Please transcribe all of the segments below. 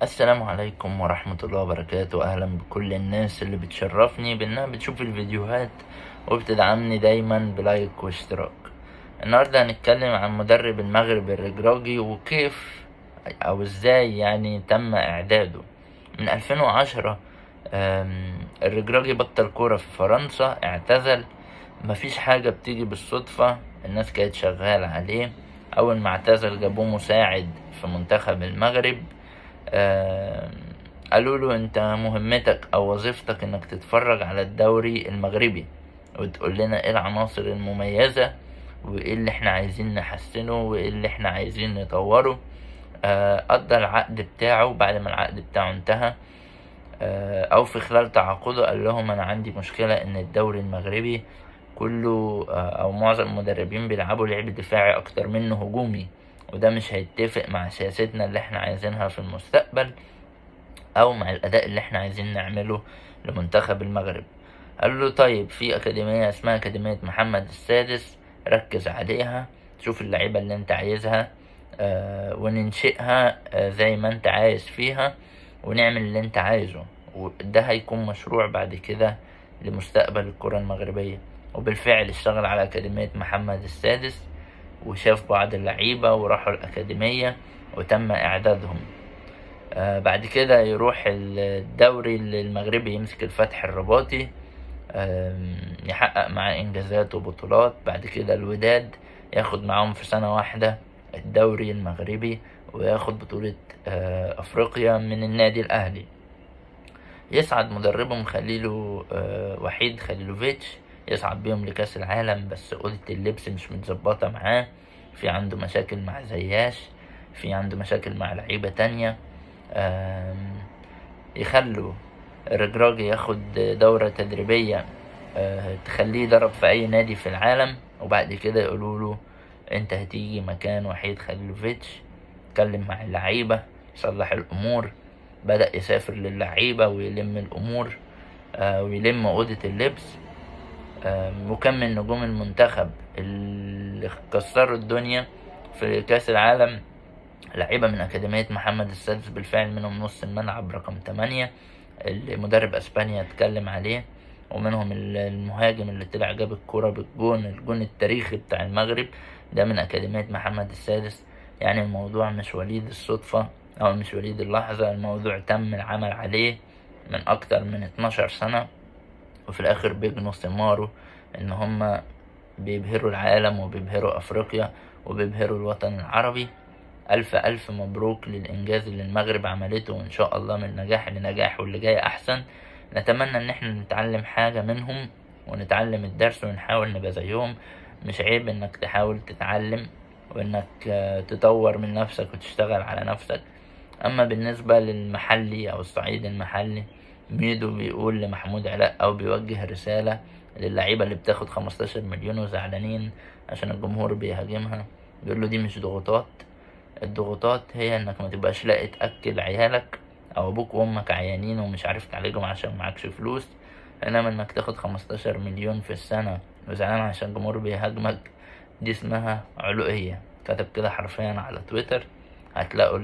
السلام عليكم ورحمة الله وبركاته. أهلا بكل الناس اللي بتشرفني بأنها بتشوف الفيديوهات وبتدعمني دايما ب like واشتراك. النهاردة هنتكلم عن مدرب المغرب الرجراجي وكيف أو ازاي يعني تم إعداده. من 2010 الرجراجي بطل كورة في فرنسا، اعتزل. مفيش حاجة بتيجي بالصدفة، الناس كانت شغالة عليه. أول ما اعتزل جابوه مساعد في منتخب المغرب. قالوا له انت مهمتك او وظيفتك انك تتفرج على الدوري المغربي وتقول لنا ايه العناصر المميزة وايه اللي احنا عايزين نحسنه وايه اللي احنا عايزين نطوره. قضى العقد بتاعه. بعد ما العقد بتاعه انتهى او في خلال تعاقده قال لهم انا عندي مشكلة ان الدوري المغربي كله او معظم المدربين بيلعبوا لعب دفاعي اكتر منه هجومي، وده مش هيتفق مع سياستنا اللي احنا عايزينها في المستقبل او مع الاداء اللي احنا عايزين نعمله لمنتخب المغرب. قال له طيب في اكاديمية اسمها اكاديمية محمد السادس، ركز عليها، شوف اللعيبة اللي انت عايزها وننشئها زي ما انت عايز فيها ونعمل اللي انت عايزه، وده هيكون مشروع بعد كده لمستقبل الكرة المغربية. وبالفعل اشتغل على اكاديمية محمد السادس وشاف بعض اللعيبة وراحوا الأكاديمية وتم إعدادهم. بعد كده يروح الدوري المغربي، يمسك الفتح الرباطي، يحقق معاه إنجازات وبطولات. بعد كده الوداد، ياخد معاهم في سنة واحدة الدوري المغربي وياخد بطولة أفريقيا من النادي الأهلي. يصعد مدربهم خليلو وحيد خليلوفيتش، يصعد بيهم لكاس العالم، بس أوضة اللبس مش متظبطة معاه، في عنده مشاكل مع زياش، في عنده مشاكل مع لعيبة تانية. يخلوا الرجراجي ياخد دورة تدريبية تخليه يدرب في أي نادي في العالم، وبعد كده يقولوا له انت هتيجي مكان وحيد خليلوفيتش. اتكلم مع اللعيبة، صلح الأمور، بدأ يسافر للعيبة ويلم الأمور ويلم أوضة اللبس. وكان من نجوم المنتخب اللي كسروا الدنيا في كأس العالم لعيبة من أكاديمية محمد السادس بالفعل، منهم نص الملعب رقم 8 اللي مدرب أسبانيا اتكلم عليه، ومنهم المهاجم اللي طلع جاب الكرة بالجون، الجون التاريخي بتاع المغرب ده من أكاديمية محمد السادس. يعني الموضوع مش وليد الصدفة أو مش وليد اللحظة، الموضوع تم العمل عليه من أكتر من 12 سنة، وفي الآخر بيجنوا ثماره إن هما بيبهروا العالم وبيبهروا أفريقيا وبيبهروا الوطن العربي. ألف ألف مبروك للإنجاز اللي المغرب عملته، وإن شاء الله من نجاح لنجاح واللي جاي أحسن. نتمنى إن احنا نتعلم حاجة منهم ونتعلم الدرس ونحاول نبقى زيهم. مش عيب إنك تحاول تتعلم وإنك تطور من نفسك وتشتغل على نفسك. أما بالنسبة للمحلي أو الصعيد المحلي، ميدو بيقول لمحمود علاء أو بيوجه رسالة للعيبة اللي بتاخد 15 مليون وزعلانين عشان الجمهور بيهاجمها، بيقول له دي مش ضغوطات، الضغوطات هي انك ما تبقاش لاقي تأكل عيالك او ابوك وامك عيانين ومش عارف تعالجهم عشان معكش فلوس، انما انك تاخد 15 مليون في السنة وزعلان عشان الجمهور بيهاجمك دي اسمها علوئية. كتب كده حرفيا على تويتر، هتلاقوا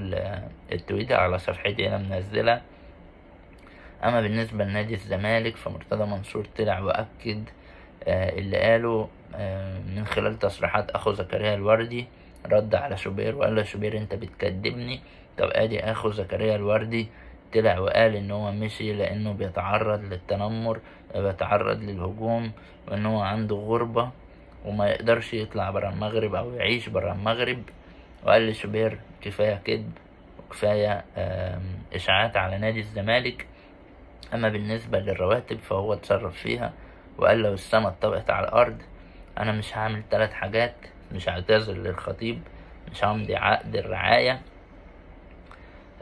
التويتر على صفحتي انا منزلها. اما بالنسبة لنادي الزمالك فمرتضى منصور طلع واكد اللي قاله من خلال تصريحات اخو زكريا الوردي. رد على شوبير وقال له شوبير انت بتكدبني، طب ادي اخو زكريا الوردي طلع وقال ان هو مشي لانه بيتعرض للتنمر، بيتعرض للهجوم، وان هو عنده غربة وما يقدرش يطلع برا المغرب او يعيش برا المغرب. وقال لشوبير كفاية كذب وكفاية اشاعات على نادي الزمالك. اما بالنسبة للرواتب فهو اتصرف فيها وقال لو السما اتطبقت على الارض انا مش هعمل 3 حاجات، مش هعتذر للخطيب، مش همضي عقد الرعاية،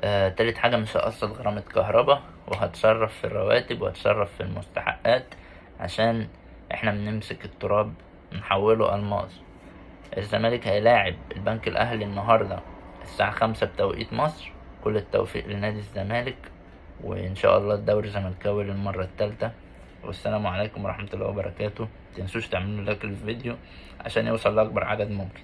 تالت حاجة مش هقسط غرامة كهرباء، وهتصرف في الرواتب وهتصرف في المستحقات عشان احنا بنمسك التراب نحوله ألماس. الزمالك هيلاعب البنك الأهلي النهاردة الساعة 5 بتوقيت مصر. كل التوفيق لنادي الزمالك، وإن شاء الله الدوري زملكاوي للمرة الثالثة. والسلام عليكم ورحمة الله وبركاته. متنسوش تعملوا لايك للفيديو عشان يوصل لأكبر عدد ممكن.